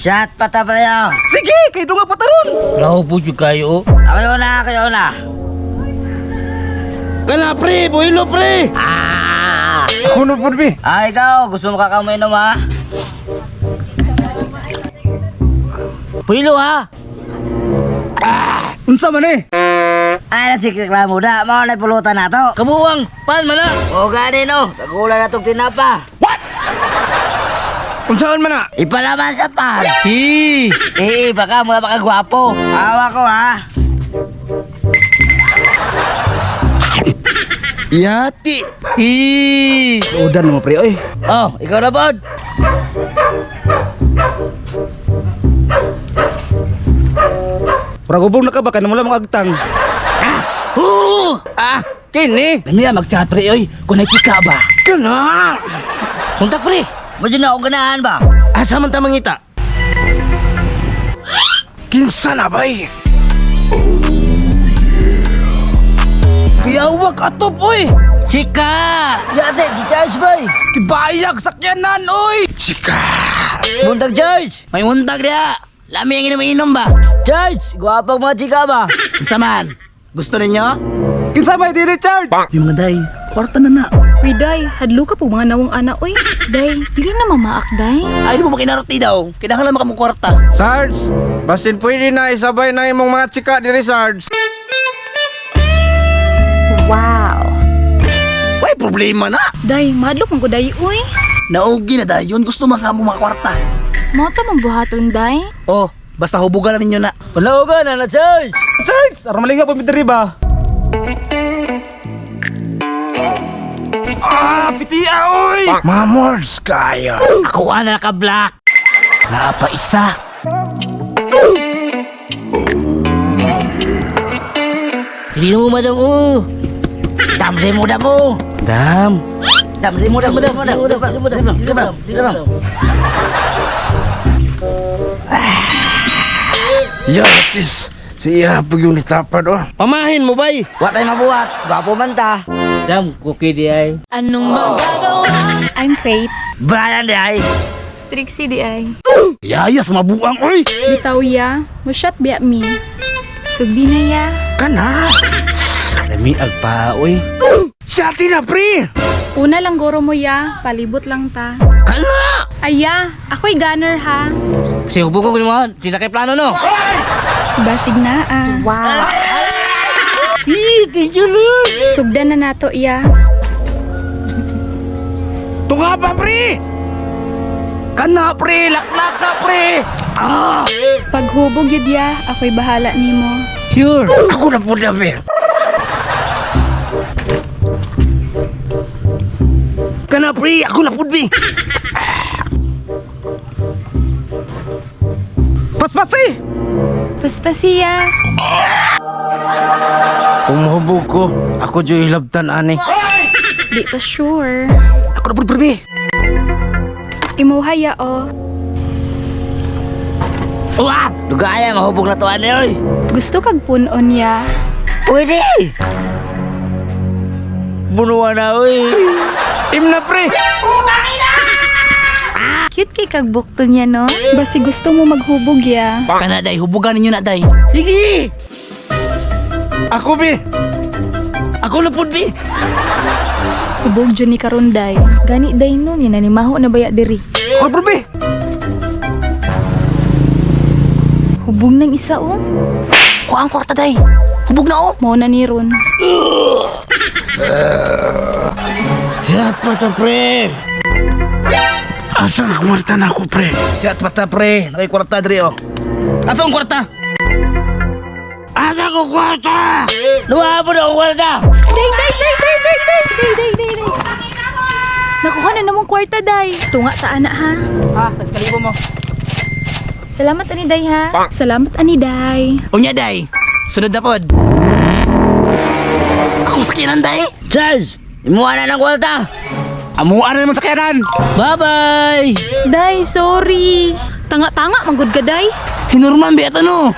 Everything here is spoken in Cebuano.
Shot pa ta pala. Sige, kay dunga pa taron. Raho po jud kayo. Kayo na, kayo na. Kana pre, buhilo pre. Ah! Ako na pud bi. Ah, ikaw, gusto mo kakauminom ha? Buhilo ha. Unsa man eh? Ay, nagsireklamo na. Mao na pulutan na to. Kabuwang pan man na. O gani no, sa gula na tong tinapa. Unsaon man na? Ipalaman sa pan. Hi. Eh, baka mula baka gwapo. Awa ko ha. Yati. Hi. Udan mo pre oy. Oh, ikaw na bod. Murag ubong na ka ba kay namula mong agtang. Hu! Ah, kini. Lami mag-chat pre oy, kung nakika ba. Kana. Kontak pre. Medyo na akong ganahan ba? Asa man ta mangita? Kinsa na bay? Kuyawag atop oy. Chika! Yate, si Charles boy. Tibayag sakyanan oy. Chika. Buntag Charles. May undag diha. Lami ang inom-inom ba? Charles, gwapang mga chika ba? Unsa man? Gusto ninyo? Kinsa may dili charge? Yung mga day, kwarta na na. Uy, day, hadlo ka po mga nawong ana, uy. Day, dili na mamaak, day. Ay, di mo makinaroti daw. Kailangan lang makamong kwarta. Sarge, basin pwede na isabay na imong mga chika diri Sarge. Way, problema na. Day, mahadlok man ko, day, uy. Naugi na dayon. Gusto man ka mo mga kwarta. Mao to mong buhaton, day. Oh, basta hubugan na ninyo na. Panaugan na na, Charles! Charge, aron malinga pa mi diri ba? Ah, pitia oy. Mamors kayo. Ako ana ka black. Napa isa. Dili mo madam oh. Damri mo damo. Dam. Damri mo damo damo damo damo damo damo damo. Yatis, siya pag yung nitapad oh. Pamahin mo bay. Wa tay mabuhat, gwapo man ta. Dam, cookie di ay. Anong magagawa? I'm Faith. Brian di ay. Trixie di ay. Yayas mabuang oy. Bitaw ya, mushot biya mi. Sugdi na ya. Kana. Lami agpa oy. Shati na pre. Una lang goro mo ya, palibot lang ta. Kana. Aya, ako'y gunner ha. Si hubo ko mo, sila kay plano no. Basig na ah. Wow. Eh, thank you Lord. Sugdan na nato ya. Tunga pa pre. Kana pre, laklak ka pre. Ah, Paghubog yun ya, ako'y bahala nimo. Sure. Ako na po na pre. Kana pre, ako na pud bi. Paspasi. Paspasiya. Kung mahubog ko, ako dyo'y hilabtan ani. Di ta sure. Ako na pud pre. Imuha ya oh. Wah, Dugaya mahubog na to ani oy. Gusto kag punon ya. Pwede. Bunuan na oy. Im na pre. Cute kay kag bukton niya no. Basi gusto mo maghubog ya. Kana day, hubugan ninyo na day. Sige. Ako bi. Ako na pud bi. Hubog jud ni karon day. Gani day no ni nanimaho na baya diri. Ako pre be. Hubog ng isa oh. Kuha ang kwarta day. Hubog na oh. Mao na ni ron. Siya pa ta pre. Asa ang kwarta na ako pre? Siya at pata pre, nakay kwarta diri oh. Asa ang kwarta? Asa ko kwarta? Luha mo na ang kwarta. Day day day day day day day day day day. Nakuha na namong kwarta day. Tunga ta ana ha. Ha, tas kalibo mo. Salamat ani day ha. Salamat ani day. Unya day. Sunod na pod. Ako sakyanan day. Charles, imuha na ng kwarta. Amuan na naman sakyanan. Bye-bye. Day, sorry. Tanga-tanga manggod ka day. Hinorman bi ato no.